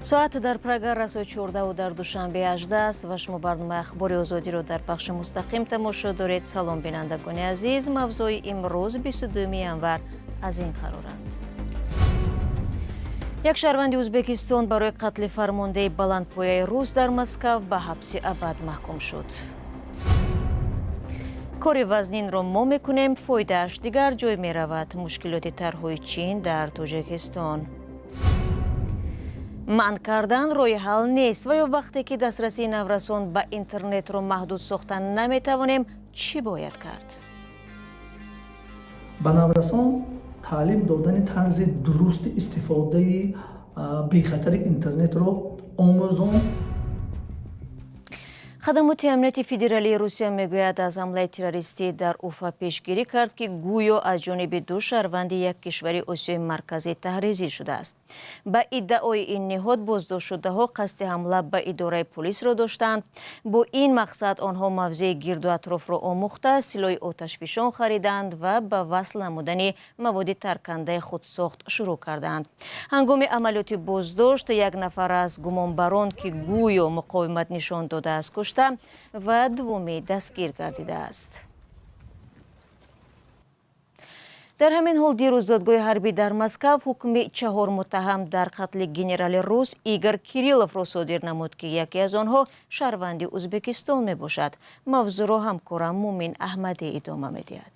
Соат дар Прага расои 14 дар Душанбе 18 аст ва шумо барномаи Ахбори Озодиро дар пахши мустақим тамошо доред. Салом, бинандагони азиз. Мавзӯи имрӯз, 22 январ, аз ин қароранд. Як шаҳрванди Ӯзбекистон барои қатли фармондеҳи баландпояи рус дар Москав ба ҳабси абад маҳкум шуд. Кори вазнинро мо мекунем, фоидааш дигар ҷой меравад. Мушкилоти тарҳҳои Чин дар Тоҷикистон. Манъ кардан роҳи ҳал нест ва ё вақте ки дастрасии наврасон ба интернетро маҳдуд сохта наметавонем, чӣ бояд кард? Ба наврасон таълим додани тарзи дурусти истифодаи бехатари интернетро омӯзон. Хадамоти амнияти федералии Русия мегӯяд, аз ҳамлаи террористӣ дар Уфа пешгирӣ кард, ки гӯё аз ҷониби ду шаҳрванди як кишвари Осиёи Марказӣ таҳризӣ шудааст. Ба иддаои ин ниҳод, боздоштшудаҳо қасди ҳамла ба идораи полисро доштанд. Бо ин мақсад онҳо мавзеи гирду атрофро омӯхта, силоҳи оташфишон хариданд ва ба васл намудани маводи таркандаи худсохт шурӯъ карданд. Ҳангоми амалиёти боздошт як нафар аз гумонбарон, ки гӯё муқовимат нишон додааст, кушта ва дуввумӣ дастгир гардидааст. Дар ҳамин ҳол, дирӯз додгоҳи ҳарбӣ дар Москав ҳукми чаҳор муттаҳам дар қатли генерали рус Игор Кирилловро содир намуд, ки яке аз онҳо шаҳрванди Ӯзбекистон мебошад. Мавзӯъро ҳамкорам Мумин Аҳмадӣ идома медиҳад.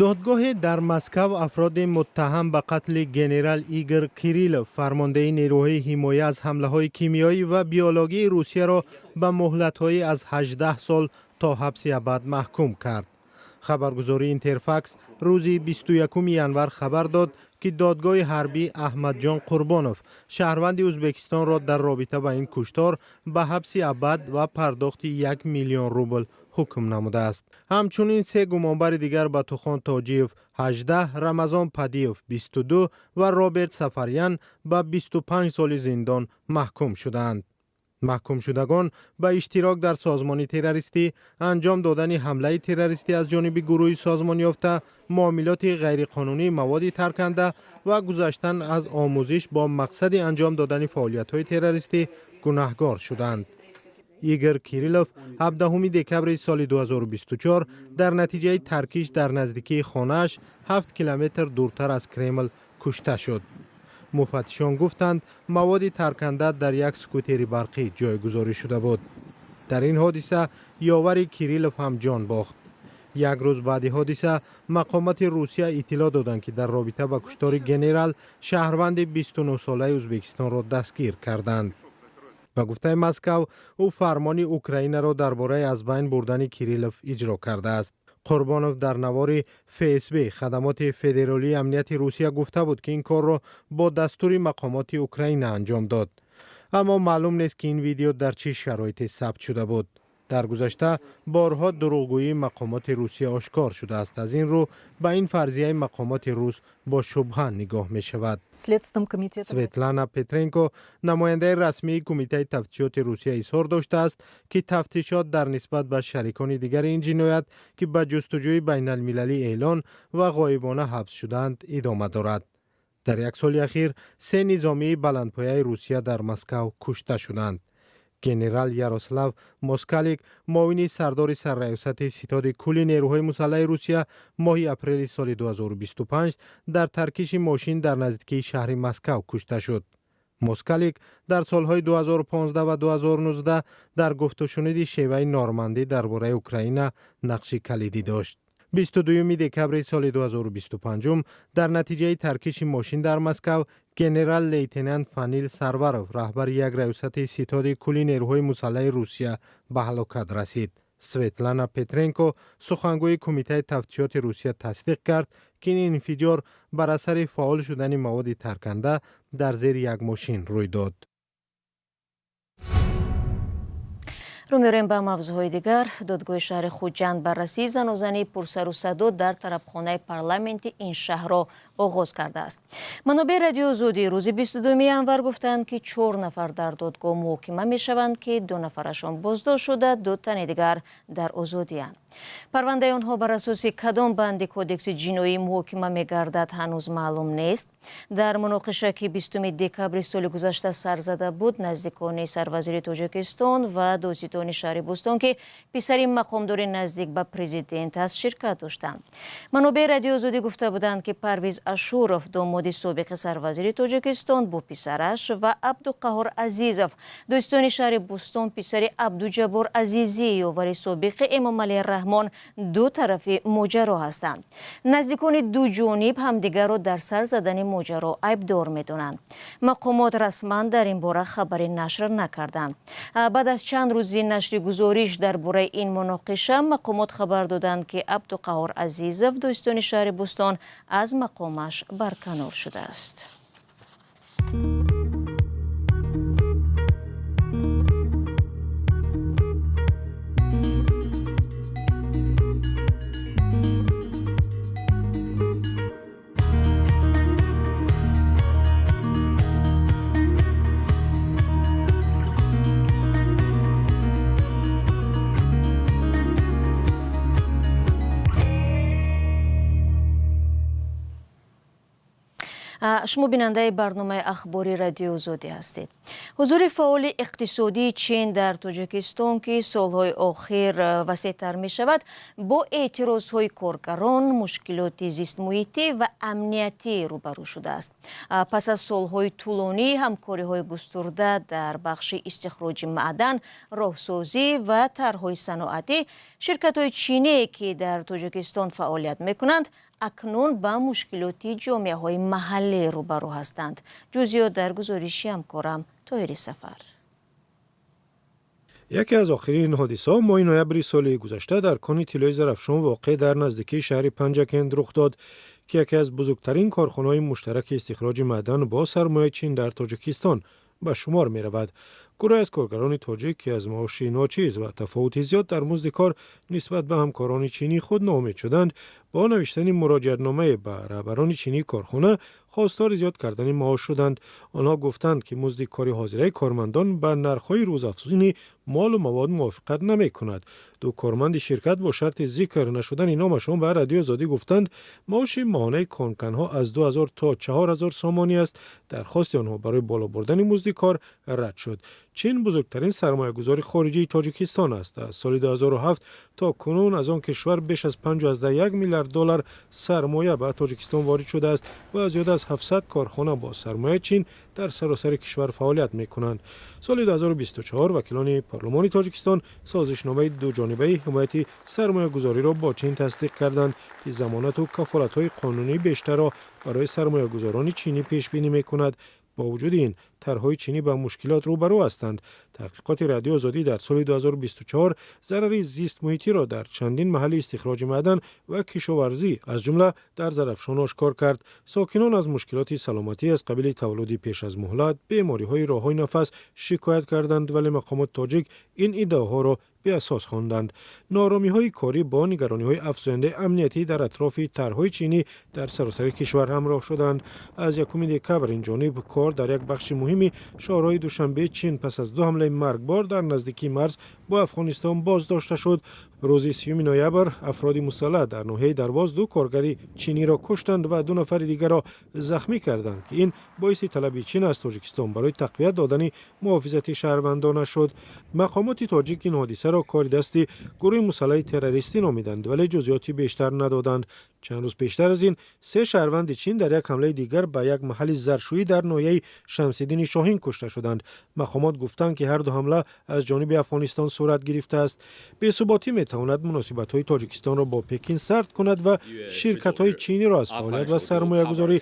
Додгоҳе дар Москав афроди муттаҳам ба қатли генерал Игор Кириллов, фармондеҳи нерӯҳои ҳимоя аз ҳамлаҳои кимиёӣ ва биологии Русияро, ба муҳлатҳои аз 18 сол то ҳабси абад маҳкум кард. Хабаргузории Интерфакс рӯзи 21 январ хабар дод, ки додгоҳи ҳарбӣ Аҳмадҷон Қурбонов, шаҳрванди Ӯзбекистонро, дар робита ба ин куштор ба ҳабси абад ва пардохти 1 миллион рубл ҳукм намудааст. Ҳамчунин се гумонбари дигар, Батухон Тоҷиев 18, Рамазон Падиев 22 ва Роберт Сафарян, ба 25 соли зиндон маҳкум шуданд. Маҳкумшудагон ба иштирок дар созмони террористӣ, анҷом додани ҳамлаи террористӣ аз ҷониби гурӯҳи созмонёфта, муомилоти ғайриқонунии маводи тарканда ва гузаштан аз омӯзиш бо мақсади анҷом додани фаъолиятҳои террористӣ гунаҳгор шуданд. Игор Кириллов 17 декабри соли 2024 дар натиҷаи таркиш дар наздикии хонааш, 7 километр дуртар аз Кремл, кушта шуд. Муфаттишон гуфтанд, маводи тарканда дар як скутери барқӣ ҷойгузорӣ шуда буд. Дар ин ҳодиса ёвари Кириллов ҳам ҷон бохт. Як рӯз баъди ҳодиса мақомоти Русия иттилоъ доданд, ки дар робита ба куштори генерал шаҳрванди 29-солаи Ӯзбекистонро дастгир карданд. Ба гуфтаи Москав, ӯ фармони Украинаро дар бораи аз байн бурдани Кириллов иҷро кардааст. Қурбонов дар навори ФСБ, Хадамоти федералии амнияти Русия, гуфта буд, ки ин корро бо дастури мақомоти Украина анҷом дод, аммо маълум нест, ки ин видео дар чӣ шароите сабт шуда буд. Дар гузашта борҳо дурӯғгӯии мақомоти Русия ошкор шудааст. Аз ин рӯ ба ин фарзияи мақомоти рус бо шубҳа нигоҳ мешавад. Светлана Петренко, намояндаи расмии Кумитаи тафтишоти Русия, изҳор доштааст, ки тафтишот дар нисбат ба шарикони дигари ин ҷиноят, ки ба ҷустуҷӯи байналмилалӣ эълон ва ғоибона ҳабс шудаанд, идома дорад. Дар як соли ахир се низомии баландпояи Русия дар Москав кушта шуданд. Генерал Ярослав Москалик, муовини сардори сарраёсати Ситоди кулли нерӯҳои мусаллаҳи Русия, моҳи апрели соли 2025 дар таркиши мошин дар наздикии шаҳри Москав кушта шуд. Москалик дар солҳои 2015 ва 2019 дар гуфтушуниди шеваи Нормандӣ дар бораи Украина нақши калидӣ дошт. 22 декабри соли 2025 дар натиҷаи таркиши мошин дар Москав генерал лейтенант Фанил Сарваров, раҳбари як раёсати Ситоди кулли нерӯҳои мусаллаҳи Русия, ба ҳалокат расид. Светлана Петренко, сухангӯи Кумитаи тафтишоти Русия, тасдиқ кард, ки ин инфиҷор бар асари фаъол шудани маводи тарканда дар зери як мошин рӯй дод. Рӯ меорем ба мавзӯъҳои дигар. Додгоҳи шаҳри Хуҷанд баррасии занозании пурсару садо дар тарабхонаи парламенти ин шаҳрро Оғоз кардааст. Манобеи Радиои Озодӣ рӯзи 22 январ гуфтанд, ки чор нафар дар додгоҳ муҳокима мешаванд, ки ду нафарашон боздошт шуда, ду тани дигар дар озодиянд. Парвандаи онҳо бар асоси кадом банди Кодекси ҷиноӣ муҳокима мегардад, ҳанӯз маълум нест. Дар муноқиша, ки 20 декабри соли гузашта сар зада буд, наздикони сарвазири Тоҷикистон ва додситони шаҳри Бӯстон, ки писари мақомдори наздик ба президент аст, ширкат доштанд. Манобеи Радиои Озодӣ гуфта буданд, ки Парвиз Ашуров, домоди собиқи сарвазири Тоҷикистон, бо писараш ва Абдуқаҳор Азизов, додситони шаҳри Бӯстон, писари Абдуҷаббор Азизӣ, ёвари собиқи Эмомалӣ Раҳмон, ду тарафи моҷаро ҳастанд. Наздикони ду ҷониб ҳамдигарро дар сар задани моҷаро айбдор медонанд. Мақомот расман дар ин бора хабаре нашр накарданд. Баъд аз чанд рӯзи нашри гузориш дар бораи ин муноқиша, мақомот хабар доданд, ки Абдуқаҳор Азизов, додситони шаҳри Бӯстон, аз мақомаш барканор шудааст. Шумо бинандаи барномаи ахбори Радиои Озодӣ ҳастед. Ҳузури фаъоли иқтисодии Чин дар Тоҷикистон, ки солҳои охир васеътар мешавад, бо эътирозҳои коргарон, мушкилоти зистмуҳитӣ ва амниятӣ рӯбарӯ шудааст. Пас аз солҳои тӯлонии ҳамкориҳои густурда дар бахши истихроҷи маъдан, роҳсозӣ ва тарҳҳои саноатӣ, ширкатҳои чиние, ки дар Тоҷикистон фаъолият мекунанд, акнун ба мушкилоти ҷомеаҳои маҳаллӣ рӯбарӯ ҳастанд. Ҷузъиёт дар гузориши ҳамкорам Тоҳири Сафар. Яке аз охирин ҳодисаҳо моҳи ноябри соли гузашта дар кони тиллои Зарафшон, воқеъ дар наздикии шаҳри Панҷакент, рух дод, ки яке аз бузургтарин корхонаҳои муштараки истихроҷи маъдан бо сармояи Чин дар Тоҷикистон ба шумор меравад. Гурӯҳе аз коргарони тоҷик, ки аз маоши ночиз ва тафовути зиёд дар музди кор нисбат ба ҳамкорони чинии худ ноумед шуданд, бо навиштани муроҷиатномае ба раҳбарони чинии корхона хостори зиёд кардани маош шуданд. Онҳо гуфтанд, ки музди кори ҳозираи кормандон ба нархҳои рӯзафзуни молу мавод мувофиқат намекунад. Ду корманди ширкат бо шарти зикр нашудани номашон ба Радиои Озодӣ гуфтанд, маоши моҳонаи конканҳо аз 2000 то 4000 сомонӣ аст. Дархости онҳо барои боло бурдани музди кор рад шуд. Чин бузургтарин сармоягузори хориҷии Тоҷикистон аст. Аз соли 2007 то кунун аз он кишвар беш аз 5,1 миллиард доллар сармоя ба Тоҷикистон ворид шудааст ва зиёда аз 700 корхона бо сармояи Чин дар саросари кишвар фаъолият мекунанд. Соли 2024 вакилони парлумони Тоҷикистон созишномаи дуҷонибаи ҳимояти сармоягузориро бо Чин тасдиқ карданд, ки замонату кафолатҳои қонунии бештарро барои сармоягузорони чинӣ пешбинӣ мекунад. Бо вуҷуди ин, тарҳҳои чинӣ ба мушкилот рӯбарӯ ҳастанд. Таҳқиқоти Радиои Озодӣ дар соли 2024 зарари зистмуҳитиро дар чандин маҳалли истихроҷи маъдан ва кишоварзӣ, аз ҷумла дар Зарафшон, ошкор кард. Сокинон аз мушкилоти саломатӣ аз қабили таваллуди пеш аз муҳлат, бемориҳои роҳҳои нафас шикоят карданд, вале мақомоти тоҷик ин иддаоҳоро беасос хонданд. Нооромиҳои корӣ бо нигарониҳои афзояндаи амниятӣ дар атрофи тарҳҳои чинӣ дар саросари кишвар ҳамроҳ шуданд. Аз 1 декабр ин ҷониб кор дар як бахши муҳими шоҳроҳи Душанбе Чин пас аз ду ҳамлаи маргбор дар наздикии марз бо Афғонистон боздошта шуд. Рӯзи 30 ноябр афроди мусаллаҳ дар ноҳияи Дарвоз ду коргари чиниро куштанд ва ду нафари дигарро захмӣ карданд, ки ин боиси талаби Чин аз Тоҷикистон барои тақвият додани муҳофизати шаҳрвандона шуд. Мақомоти тоҷик ин ҳодисаро кори дасти гурӯҳи мусаллаҳи террористӣ номиданд, вале ҷузъиёти бештар надоданд. Чанд рӯз пештар аз ин се шаҳрванди Чин дар як ҳамлаи дигар ба як маҳалли заршӯӣ дар ноҳияи Шамсиддини Шоҳин кушта шуданд. Мақомот гуфтанд, ки ҳарду ҳамла аз ҷониби Афғонистон сурат гирифтааст. Бесуботӣ метавонад муносибатҳои Тоҷикистонро бо Пекин сард кунад ва ширкатҳои чиниро аз фаъолият ва сармоягузорӣ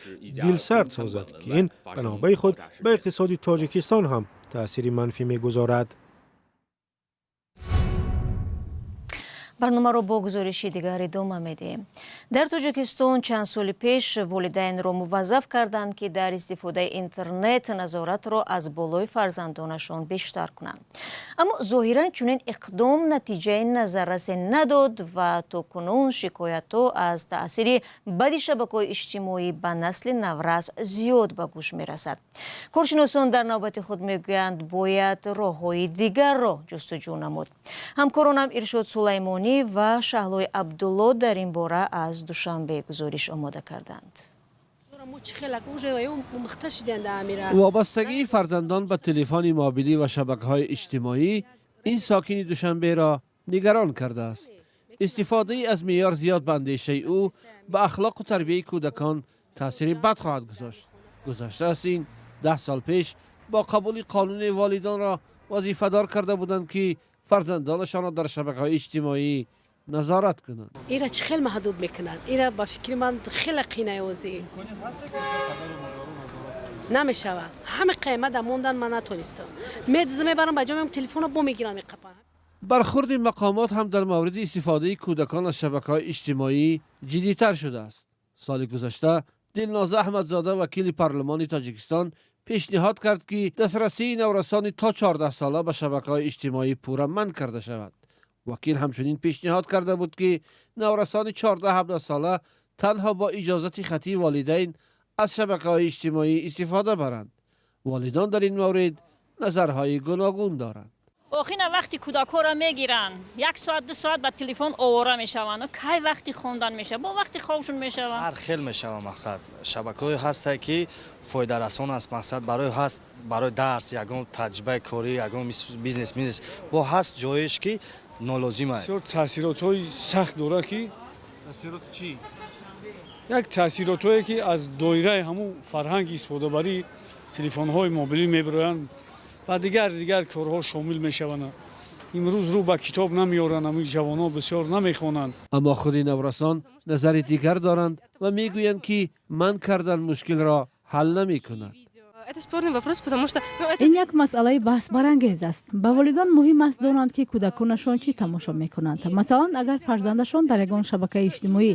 дилсард созад, ки ин ба навбаи худ ба иқтисоди Тоҷикистон ҳам таъсири манфӣ мегузорад. Барномаро бо гузориши дигар идома медиҳем. Дар Тоҷикистон чанд соли пеш волидайнро муваззаф карданд, ки дар истифодаи интернет назоратро аз болои фарзандонашон бештар кунанд. Аммо зоҳиран чунин иқдом натиҷаи назаррасе надод ва то кунун шикоятҳо аз таъсири бади шабакаҳои иҷтимоӣ ба насли наврас зиёд ба гӯш мерасад. Коршиносон дар навбати худ мегӯянд, бояд роҳҳои дигарро ҷустуҷӯ намуд. Ҳамкоронам Иршод Сулаймонӣ ва Шаҳлои Абдулло дар ин бора аз Душанбе гузориш омода карданд. Вобастагии фарзандон ба телефони мобилӣ ва шабакаҳои иҷтимоӣ ин сокини Душанберо нигарон кардааст. Истифодаи аз меъёр зиёд, ба андешаи ӯ, ба ахлоқу тарбияи кӯдакон таъсири бад хоҳад гузошт. Гузашта аз ин, 10 сол пеш бо қабули қонуни волидонро вазифадор карда буданд, ки фарзандонашонро дар шабакаҳои иҷтимоӣ назорат кунанд. Ира чӣ хел маҳдуд мекунанд? Ира, ба фикри ман, хеле қинаёзӣ намешавад. Ҳами қаймада мондан ман натонистам. Медза мебарам ба ҷомеам, телефона бо мегирам, меқапам. Бархурди мақомот ҳам дар мавриди истифодаи кӯдакон аз шабакаҳои иҷтимоӣ ҷиддитар шудааст. Соли гузашта Дилноза Аҳмадзода, вакили парлумони Тоҷикистон, пешниҳод кард, ки дастрасии наврасони то 14 сола ба шабакаҳои иҷтимоӣ пурра манъ карда шавад. Вакил ҳамчунин пешниҳод карда буд, ки наврасони 14-17 сола танҳо бо иҷозати хаттии волидайн аз шабакаҳои иҷтимоӣ истифода баранд. Волидон дар ин маврид назарҳои гуногун доранд. Охина вақти кӯдакҳоро мегиранд, як соат, 2 соат ба телефон овора мешаванд. Кай вақти хондан мешавад? Бо вақти хобшон мешаванд. Ҳар хел мешава. Мақсад, шабакаҳое ҳастае, ки фоидарасон аст, мақсад, барои ҳаст, барои дарс, ягон таҷрибаи корӣ, ягон бизнес бизнес бо ҳаст, ҷоеш ки нолозим аст. Бисёр таъсиротҳои сахт дорад, ки Таъсироти чӣ? Як таъсиротҳое, ки аз доираи ҳамун фарҳанги истифодабарии телефонҳои мобилӣ мебироянд ва дигар дигар корҳо шомил мешаванд. Имрӯз рӯ ба китоб намеоранд, ҳамин ҷавонҳо бисёр намехонанд. Аммо худи наврасон назари дигар доранд ва мегӯянд, ки манъ кардан мушкилро ҳал намекунад. Это спорный вопрос, потому что, ну, это Ин як масъалаи баҳсбарангез аст. Ба волидон муҳим аст донанд, ки кӯдаконашон чӣ тамошо мекунанд. Масалан, агар фарзандашон дар ягон шабакаи иҷтимоӣ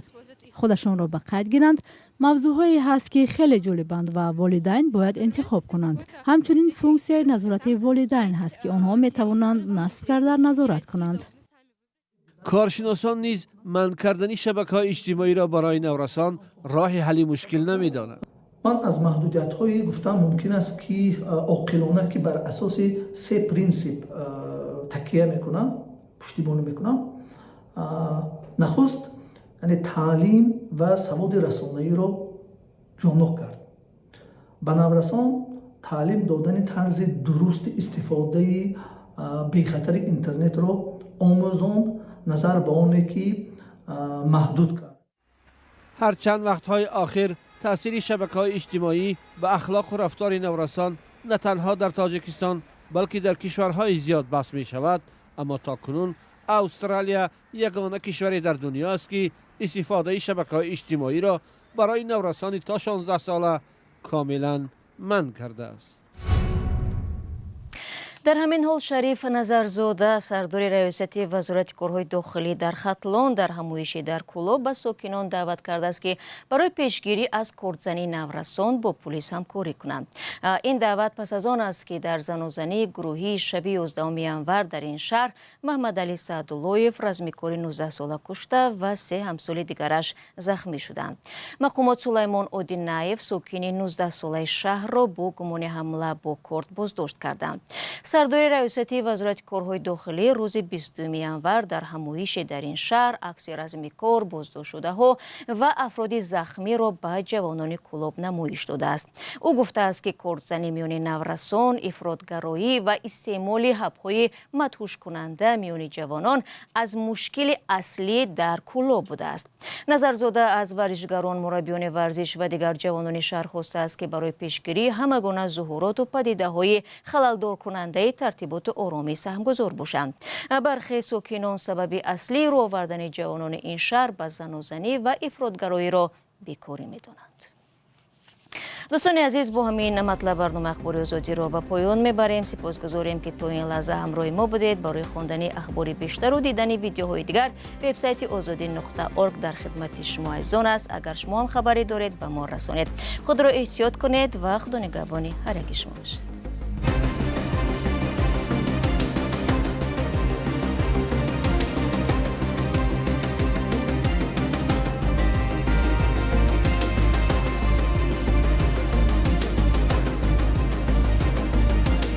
худашонро ба қайд гиранд, мавзӯъҳое ҳаст, ки хеле ҷолибанд ва волидайн бояд интихоб кунанд. Ҳамчунин функсияи назорати волидайн ҳаст, ки онҳо метавонанд насб карда назорат кунанд. Коршиносон низ манъ кардани шабакаҳои иҷтимоиро барои наврасон роҳи ҳалли мушкил намедонанд. Ман аз маҳдудиятҳое гуфтам мумкин аст, ки оқилона, ки бар асоси се принсип такя мекунам, пуштибонӣ мекунам. Нахуст, яъне таълим ва саводи расонаиро ҷоннок кард, ба наврасон таълим додани тарзи дурусти истифодаи бехатари интернетро омӯзонд, назар ба оне ки маҳдуд кард. Ҳарчанд вақтҳои охир таъсири шабакаҳои иҷтимоӣ ба ахлоқу рафтори наврасон на танҳо дар Тоҷикистон, балки дар кишварҳои зиёд баҳс мешавад, аммо то кунун Австралия ягона кишваре дар дунё аст, ки истифодаи шабакаҳои иҷтимоиро барои наврасони то 16 сола комилан манъ кардааст. Дар ҳамин ҳол, Шариф Назарзода, сардори раёсати Вазорати корҳои дохилӣ дар Хатлон, дар ҳамоише дар Кӯлоб ба сокинон даъват кардааст, ки барои пешгирӣ аз кордзании наврасон бо пулис ҳамкорӣ кунанд. Ин даъват пас аз он аст, ки дар занозании гурӯҳии шаби 11 январ дар ин шаҳр Маҳмадалӣ Саъдуллоев, размикори 19-сола, кушта ва се ҳамсоли дигараш захмӣ шуданд. Мақомот Сулаймон Одинаев, сокини 19-солаи шаҳрро, бо гумони ҳамла бо корд боздошт карданд. Сардори раёсати Вазорати корҳои дохилӣ рӯзи 22 январ дар ҳамоише дар ин шаҳр акси размикор, боздоштшудаҳо ва афроди захмиро ба ҷавонони Кӯлоб намоиш додааст. Ӯ гуфтааст, ки кордзанӣ миёни наврасон, ифротгароӣ ва истеъмоли ҳабҳои мадҳушкунанда миёни ҷавонон аз мушкили аслӣ дар Кӯлоб будааст. Назарзода аз варзишгарон, мураббиёни варзиш ва дигар ҷавонони шаҳр хостааст, ки барои пешгирии ҳама гуна зуҳуроту падидаҳои халалдоркунандаи тартиботу оромӣ саҳмгузор бошанд. Бархе сокинон сабаби аслии рӯ овардани ҷавонони ин шаҳр ба занозанӣ ва ифротгароиро бекорӣ медонанд. Дӯстони азиз, бо ҳамин матлаб барномаи Ахбори Озодиро ба поён мебарем. Сипосгузорем, ки то ин лаҳза ҳамроҳи мо будед. Барои хондани ахбори бештару дидани видеоҳои дигар вебсайти озодӣ.org дар хидмати шумо азизон аст. Агар шумо ҳам хабаре доред, ба мо расонед. Худро эҳтиёт кунед ва Худо нигаҳбони ҳар яки шумо бошад.